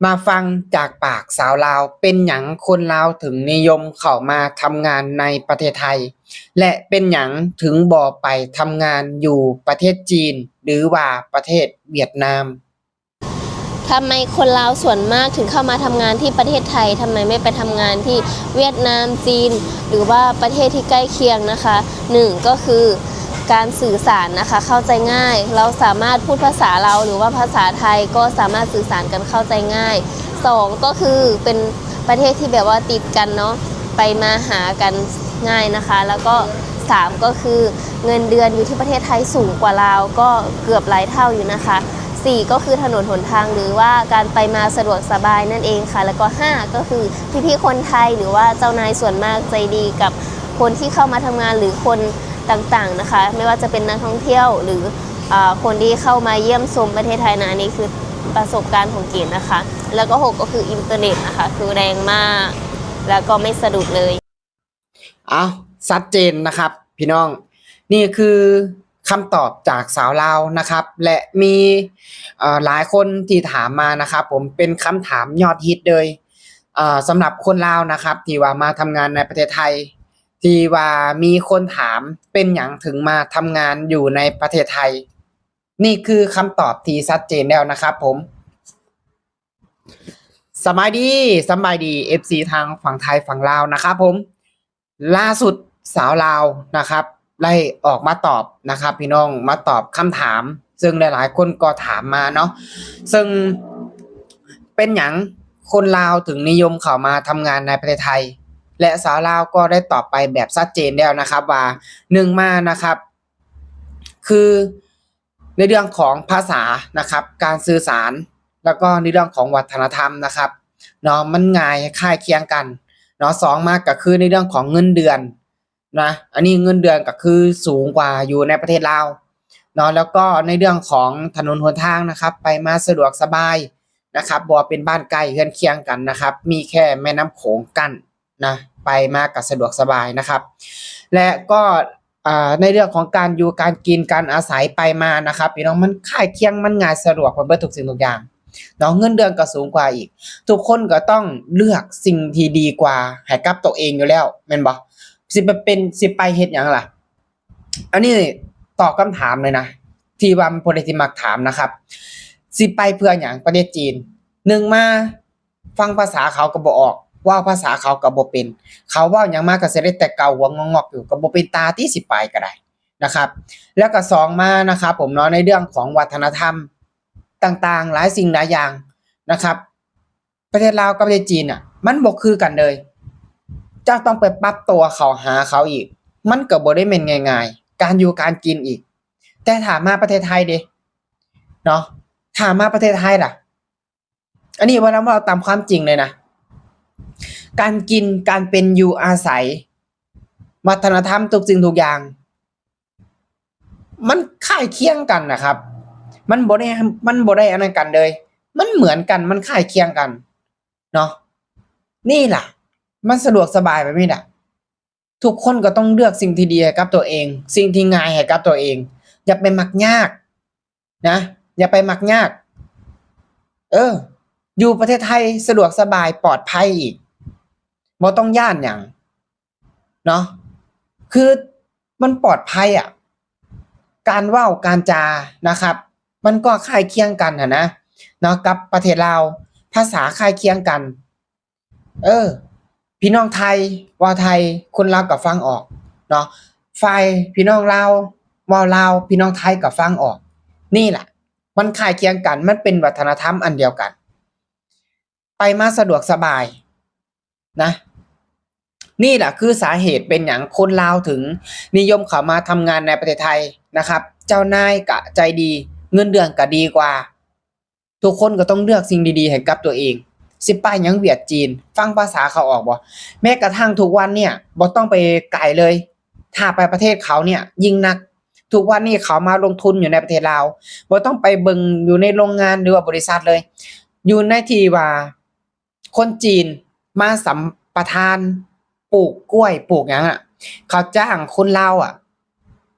ມາຟັງຈາກປາກສາວລາວ, ເປັນຫຍັງຄົນລາວເຖິງນິຍົມເຂົ້າມາທຳງານໃນປະເທດໄທ ແລະ ເປັນຫຍັງເຖິງບໍ່ໄປທຳງານຢູ່ປະເທດຈີນ ຫຼືວ່າປະເທດຫວຽດນາມ? ทำไมคนลาวส่วนมากถึงเข้ามาทำงานที่ประเทศไทย ทำไมไม่ไปทำงานที่เวียดนาม จีน หรือว่าประเทศที่ใกล้เคียงนะคะ หนึ่งก็คือการสื่อสารนะคะ เข้าใจง่าย เราสามารถพูดภาษาเราหรือว่าภาษาไทยก็สามารถสื่อสารกันเข้าใจง่าย สองก็คือเป็นประเทศที่แบบว่าติดกันเนาะ ไปมาหากันง่ายนะคะ แล้วก็สามก็คือเงินเดือนอยู่ที่ประเทศไทยสูงกว่าลาวก็เกือบหลายเท่าอยู่นะคะ สี่ก็คือถนนหนทางหรือว่าการไปมาสะดวกสบายนั่นเองค่ะ แล้วก็ห้าก็คือพี่ๆคนไทยหรือว่าเจ้านายส่วนมากใจดีกับคนที่เข้ามาทำงานหรือคนต่างๆนะคะ ไม่ว่าจะเป็นนักท่องเที่ยวหรืออ่าคนที่เข้ามาเยี่ยมชมประเทศไทยนะ อันนี้คือประสบการณ์ของเก๋นะคะ แล้วก็หกก็คืออินเทอร์เน็ตนะคะ คือแรงมาก แล้วก็ไม่สะดุดเลย เอ้า ชัดเจนนะครับพี่น้อง นี่คือคำตอบจากสาวลาวนะครับ และมีเอ่อหลายคนที่ถามมานะครับผม เป็นคำถามยอดฮิตเลยเอ่อสำหรับคนลาวนะครับ ที่ว่ามาทำงานในประเทศไทย ที่ว่ามีคนถามเป็นหยังถึงมาทำงานอยู่ในประเทศไทย นี่คือคำตอบที่ชัดเจนแล้วนะครับผม สบายดี สบายดี เอฟซี ทางฝั่งไทยฝั่งลาวนะครับผม ล่าสุดสาวลาวนะครับ ได้ออกมาตอบนะครับพี่น้อง มาตอบคำถาม ซึ่งหลายๆคนก็ถามมาเนาะ ซึ่งเป็นหยังคนลาวถึงนิยมเข้ามาทำงานในประเทศไทย และสาวลาวก็ได้ตอบไปแบบชัดเจนแล้วนะครับ ว่าหนึ่งมานะครับ คือในเรื่องของภาษานะครับ การสื่อสาร แล้วก็ในเรื่องของวัฒนธรรมนะครับเนาะ มันง่ายคล้ายเคียงกันเนาะ สองมาก็คือในเรื่องของเงินเดือนนะ อันนี้เงินเดือนก็คือสูงกว่าอยู่ในประเทศลาวเนาะ แล้วก็ในเรื่องของถนนหนทางนะครับ ไปมาสะดวกสบายนะครับ บ่เป็นบ้านใกล้เฮือนเคียงกันนะครับ มีแค่แม่น้ำโขงกั้น นะ ไปมาก็สะดวกสบายนะครับ และก็อ่าในเรื่องของการอยู่การกินการอาศัยไปมานะครับพี่น้อง มันคล้ายเคียง มันง่ายสะดวกไปเบิดทุกสิ่งทุกอย่างเนาะ เงินเดือนก็สูงกว่าอีก ทุกคนก็ต้องเลือกสิ่งที่ดีกว่าให้กับตัวเองอยู่แล้วแม่นบ่ สิไปเป็น สิไปเฮ็ดหยังล่ะ อันนี้ตอบคำถามเลยนะ ที่ว่าผู้ใดที่มักถามนะครับ สิไปเพื่อหยังประเทศจีน หนึ่งมา ฟังภาษาเขาก็บ่ออก เว้าภาษาเขาก็บ่เป็น เขาเว้าหยังมาก็สิได้แต่เกาหัวงอกๆอยู่ ก็บ่เป็นตาติ สิไปก็ได้นะครับ แล้วก็สองมานะครับผมเนาะ ในเรื่องของวัฒนธรรมต่างๆ หลายสิ่งหลายอย่างนะครับ ประเทศลาวกับประเทศจีนน่ะ มันบ่คือกันเลย เจ้าต้องไปปรับตัวเข้าหาเขาอีก มันก็บ่ได้แม่นง่ายๆ การอยู่การกินอีก แต่ถ้ามาประเทศไทยเด้ เนาะ ถ้ามาประเทศไทยล่ะ อันนี้เว้า เว้าตามความจริงเลยนะ การกิน การเป็นอยู่อาศัย วัฒนธรรม ทุกสิ่งทุกอย่าง มันคล้ายเคียงกันนะครับ มันบ่ได้ มันบ่ได้อันนั้นกันเลย มันเหมือนกัน มันคล้ายเคียงกันเนาะ นี่ล่ะ มันสะดวกสบายแบบนี้ล่ะ ทุกคนก็ต้องเลือกสิ่งที่ดีให้กับตัวเอง สิ่งที่ง่ายให้กับตัวเอง อย่าไปมักยากนะ อย่าไปมักยาก เออ อยู่ประเทศไทยสะดวกสบาย ปลอดภัยอีก บ่ต้องย้านหยังเนาะ คือมันปลอดภัยอะ การเว้าการจานะครับ มันก็คล้ายเคียงกันหั้นนะเนาะ กับประเทศลาว ภาษาคล้ายเคียงกัน เออ พี่น้องไทยเว้าไทย คนลาวก็ฟังออกเนาะ ฝ่ายพี่น้องลาวเว้าลาว พี่น้องไทยก็ฟังออก นี่ล่ะ มันคล้ายเคียงกัน มันเป็นวัฒนธรรมอันเดียวกัน ไปมาสะดวกสบายนะ นี่ล่ะคือสาเหตุเป็นหยังคนลาวถึงนิยมเข้ามาทำงานในประเทศไทยนะครับ เจ้านายก็ใจดี เงินเดือนก็ดีกว่า ทุกคนก็ต้องเลือกสิ่งดีๆให้กับตัวเอง สิไปหยังเวียดจีน ฟังภาษาเขาออกบ่ แม้กระทั่งทุกวันเนี่ย บ่ต้องไปไกลเลย ถ้าไปประเทศเขาเนี่ยยิ่งนัก ทุกวันนี้เขามาลงทุนอยู่ในประเทศลาว บ่ต้องไปเบิ่งอยู่ในโรงงานหรือว่าบริษัทเลย อยู่ในที่ว่าคนจีนมาสัมปทานปลูกกล้วยปลูกหยังอะ เขาจ้างคนลาวอะ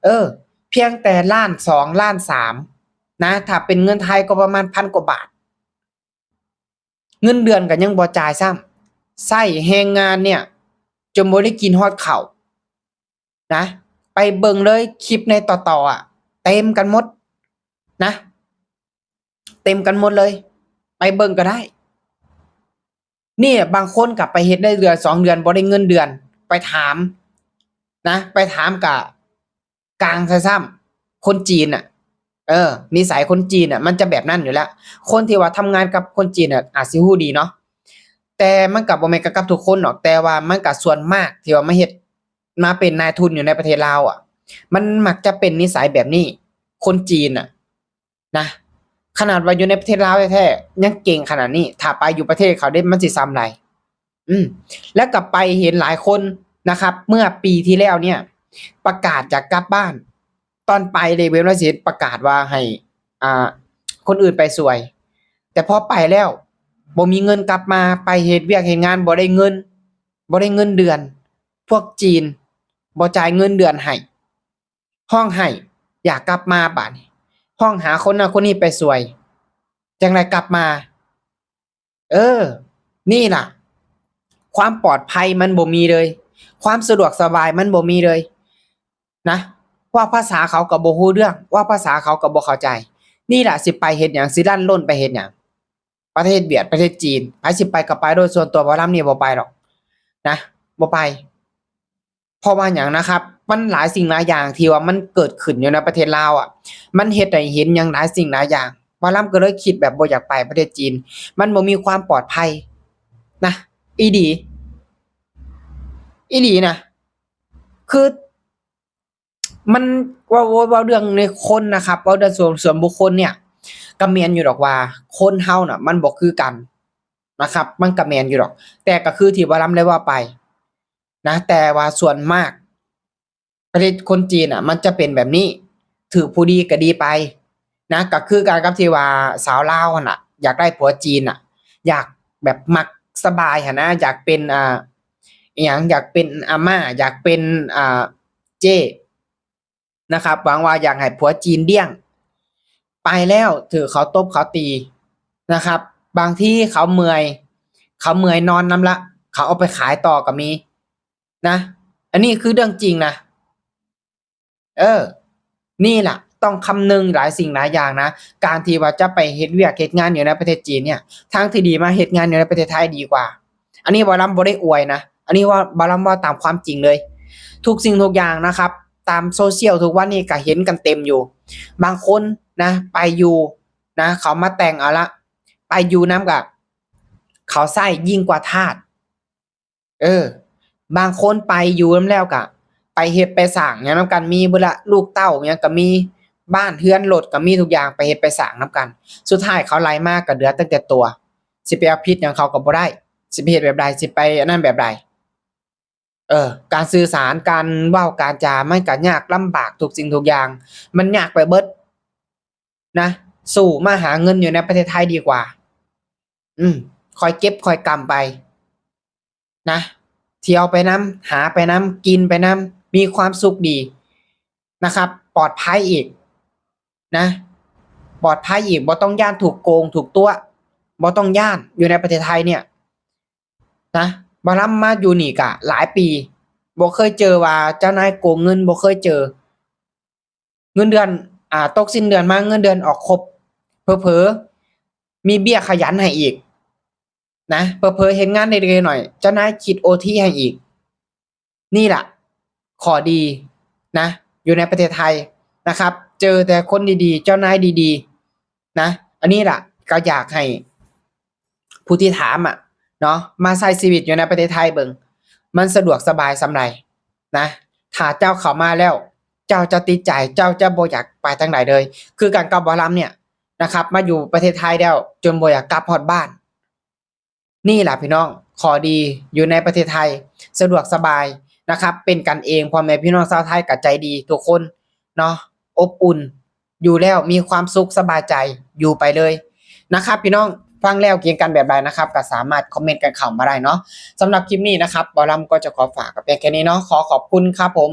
เออ เพียงแต่ล้านสอง ล้านสาม นะ ถ้าเป็นเงินไทยก็ประมาณพันกว่าบาท ເງິນເດືອນກໍຍັງບໍ່ຈ່າຍຊ້ຳ, ໃຊ້ແຮງງານເນ່ຍຈົນບໍ່ໄດ້ກິນຮອດເຂົ້ານະ. ໄປເບິ່ງເລີຍ ຄລິບໃນຕໍ່ໆ ອະ ເຕັມກັນໝົດນະ, ເຕັມກັນໝົດເລີຍ, ໄປເບິ່ງກໍໄດ້. ນີ້ບາງຄົນກໍໄປເຮັດໄດ້ເດືອນສອງເດືອນ ບໍ່ໄດ້ເງິນເດືອນ, ໄປຖາມນະ, ໄປຖາມກະກາງໃສ່ຊ້ຳ. ຄົນຈີນນະ ເອີ ນິໄສຄົນຈີນນະ ມັນຈະແບບນັ້ນຢູ່ແລ້ວ. ຄົນທີ່ວ່າທຳງານກັບຄົນຈີນນະ ອາດຊິຮູ້ດີເນາະ, ແຕ່ມັນກໍບໍ່ແມ່ນກັບ ກັບທຸກຄົນດອກ, ແຕ່ວ່າມັນກໍສ່ວນມາກທີ່ວ່າມາເຮັດ ມາເປັນນາຍທຶນຢູ່ໃນປະເທດລາວອະ ມັນມັກຈະເປັນນິໄສແບບນີ້, ຄົນຈີນນະ ນະ. ຂະໜາດວ່າຢູ່ໃນປະເທດລາວແທ້ໆ ຍັງເກັ່ງຂະໜາດນີ້, ຖ້າໄປຢູ່ປະເທດເຂົາເດ ມັນຊິສ່ຳໃດ? ອືມ ແລ້ວກໍໄປເຫັນຫຼາຍຄົນນະຄັບ ເມື່ອປີທີ່ແລ້ວເນ່ຍ ປະກາດຈາກກັບບ້ານ, ຕອນໄປເດ ເວນວ່າຊິປະກາດວ່າໃຫ້ ອ່າ ຄົນອື່ນໄປຊ່ວຍ, ແຕ່ພໍໄປແລ້ວບໍ່ມີເງິນກັບມາ, ໄປເຮັດວຽກເຮັດງານບໍ່ໄດ້ເງິນ, ບໍ່ໄດ້ເງິນເດືອນ, ພວກຈີນບໍ່ຈ່າຍເງິນເດືອນໃຫ້. ຮ້ອງໄຫ້ ຢາກກັບມາບາດນີ້, ຮ້ອງຫາຄົນນັ້ນຄົນນີ້ໄປຊ່ວຍ ຈັ່ງໄດ້ກັບມາ. ເອີ ນີ້ລະ ຄວາມປອດໄພມັນບໍ່ມີເລີຍ, ຄວາມສະດວກສະບາຍມັນບໍ່ມີເລີຍນະ. ເວົ້າພາສາເຂົາກໍບໍ່ຮູ້ເລື່ອງ, ເວົ້າພາສາເຂົາກໍບໍ່ເຂົ້າໃຈ. ນີ້ລະ ຊິໄປເຮັດຫຍັງ? ຊິລັ້ນລົນໄປເຮັດຫຍັງ? ປະເທດຫວຽດ ປະເທດຈີນ ໃຜຊິໄປກໍໄປໂລດ, ສ່ວນຕົວໝໍລຳນີ້ບໍ່ໄປດອກນະ, ບໍ່ໄປ. ເພາະວ່າຫຍັງນະຄັບ? ມັນຫຼາຍສິ່ງຫຼາຍຢ່າງທີ່ວ່າມັນເກີດຂຶ້ນຢູ່ໃນປະເທດລາວອະ, ມັນເຮັດໃຫ້ເຫັນຫຍັງຫຼາຍສິ່ງຫຼາຍຢ່າງ. ໝໍລຳກໍເລີຍຄິດແບບບໍ່ຢາກໄປປະເທດຈີນ, ມັນບໍ່ມີຄວາມປອດໄພນະ, ອີ່ຫຼີ ອີ່ຫຼີນະ. ຄື ມັນ ເວົ້າ ເວົ້າ ເວົ້າເລື່ອງໃນຄົນນະຄັບ, ເວົ້າເລື່ອງສ່ວນ ສ່ວນບຸກຄົນເນ່ຍ ກໍແມ່ນຢູ່ດອກວ່າຄົນເຮົານະມັນບໍ່ຄືກັນນະຄັບ, ມັນກໍແມ່ນຢູ່ດອກ. ແຕ່ກໍຄືທີ່ໝໍລຳໄດ້ເວົ້າໄປນະ, ແຕ່ວ່າສ່ວນມາກປະເທດຄົນຈີນນະ ມັນຈະເປັນແບບນີ້, ຖືກຜູ້ດີກໍດີໄປ ນະ, ກໍຄືກັນກັບທີ່ວ່າສາວລາວຫັ້ນນະ ຢາກໄດ້ຜົວຈີນນະ, ຢາກແບບມັກສະບາຍຫັ້ນນະ, ຢາກເປັນ ອ່າ ອີ່ຫຍັງ ຢາກເປັນອາມ່າ, ຢາກເປັນ ອ່າ ເຈ້ນະຄັບ, ຫວັງວ່າຢາກໃຫ້ຜົວຈີນລ້ຽງ. ໄປແລ້ວຖືກເຂົາຕົບເຂົາຕີນະຄັບ, ບາງທີເຂົາເມື່ອຍ ເຂົາເມື່ອຍນອນນຳລະ, ເຂົາເອົາໄປຂາຍຕໍ່ກໍມີນະ. ອັນນີ້ຄືເລື່ອງຈິງນະ. ເອີ ນີ້ລະ ຕ້ອງຄຳນຶງຫຼາຍສິ່ງຫຼາຍຢ່າງນະ, ການທີ່ວ່າຈະໄປເຮັດວຽກເຮັດງານຢູ່ໃນປະເທດຈີນເນ່ຍ, ທາງທີ່ດີມາເຮັດງານຢູ່ໃນປະເທດໄທດີກວ່າ. ອັນນີ້ໝໍລຳບໍ່ໄດ້ອວຍນະ, ອັນນີ້ວ່າ ໝໍລຳເວົ້າຕາມຄວາມຈິງເລີຍ. ທຸກສິ່ງທຸກຢ່າງນະຄັບ ຕາມໂຊຊຽວທຸກວັນນີ້ກໍເຫັນກັນເຕັມຢູ່. ບາງຄົນນະ ໄປຢູ່ນະ ເຂົາມາແຕ່ງເອົາລະ, ໄປຢູ່ນຳກໍເຂົາໃຊ້ຍິ່ງກວ່າທາດ. ເອີ ບາງຄົນໄປຢູ່ນຳແລ້ວກະໄປເຮັດໄປສ້າງຫຍັງນຳກັນ ມີເບິດລະ, ລູກເຕົ້າຫຍັງກະມີ, ບ້ານເຮືອນລົດກະມີ, ທຸກຢ່າງໄປເຮັດໄປສ້າງນຳກັນ. ສຸດທ້າຍເຂົາໄລ່ມາກະເຫຼືອຕັ້ງແຕ່ຕົວ, ຊິໄປເອົາຜິດຫຍັງເຂົາກະບໍ່ໄດ້, ຊິໄປເຮັດແບບໃດ, ຊິໄປອັນນັ້ນແບບໃດ. ເອີ ການສື່ສານ ການເວົ້າການຈາ ມັນກະຍາກລຳບາກ, ທຸກສິ່ງທຸກຢ່າງມັນຍາກໄປເບິດນະ. ສູ້ມາຫາເງິນຢູ່ໃນປະເທດໄທດີກວ່າ. ອືມ ຄ່ອຍເກັບຄ່ອຍກຳໄປ ນະ, ທ່ຽວໄປນຳ, ຫາໄປນຳ, ກິນໄປນຳ, ມີຄວາມສຸກດີນະຄັບ, ປອດໄພອີກນະ, ປອດໄພອີກ, ບໍ່ຕ້ອງຢ້ານຖືກໂກງຖືກຕົວະ, ບໍ່ຕ້ອງຢ້ານ. ຢູ່ໃນປະເທດໄທເນ່ຍນະ, ໝໍລຳມາຢູ່ນີ້ກະຫຼາຍປີ, ບໍ່ເຄີຍເຈີວ່າເຈົ້ານາຍໂກງເງິນ, ບໍ່ເຄີຍເຈີ. ເງິນເດືອນ ອ່າ ຕົກສິ້ນເດືອນມາ ເງິນເດືອນອອກຄົບ, ເຜີໆມີເບ້ຍຂະຫຍັນໃຫ້ອີກນະ, ເຜີໆເຮັດງານໄດ້ເລັກໆໜ້ອຍໆ ເຈົ້ານາຍຄິດໂອທີໃຫ້ອີກ. ນີ້ລະຂໍ້ດີນະ ຢູ່ໃນປະເທດໄທນະຄັບ, ເຈີແຕ່ຄົນດີໆ ເຈົ້ານາຍດີໆນະ. ອັນນີ້ລະກໍຢາກໃຫ້ ຜູ້ທີ່ຖາມອະເນາະ ມາໃຊ້ຊີວິດຢູ່ໃນປະເທດໄທເບິ່ງ ມັນສະດວກສະບາຍສ່ຳໃດນະ. ຖ້າເຈົ້າເຂົ້າມາແລ້ວ ເຈົ້າຈະຕິດໃຈ, ເຈົ້າຈະບໍ່ຢາກໄປທາງໃດເລີຍ. ຄືກັນກັບໝໍລຳເນ່ຍນະຄັບ, ມາຢູ່ປະເທດໄທແລ້ວຈົນບໍ່ຢາກກັບຮອດບ້ານ. ນີ້ລະພີ່ນ້ອງ ຂໍ້ດີຢູ່ໃນປະເທດໄທ ສະດວກສະບາຍນະຄັບ, ເປັນກັນເອງ, ພໍ່ແມ່ພີ່ນ້ອງຊາວໄທກໍໃຈດີທຸກຄົນເນາະ, ອົບອຸ່ນ. ຢູ່ແລ້ວມີຄວາມສຸກສະບາຍໃຈ ຢູ່ໄປເລີຍນະຄັບພີ່ນ້ອງ. ຟັງແລ້ວຄິດເຫັນກັນແບບໃດນະຄັບ ກໍສາມາດຄອມເມັນກັນເຂົ້າມາໄດ້ເນາະ. ສຳລັບຄລິບນີ້ນະຄັບ ໝໍລຳກໍຈະຂໍຝາກກັນພຽງແຄ່ນີ້ເນາະ. ຂໍຂອບຄຸນຄັບຜົມ.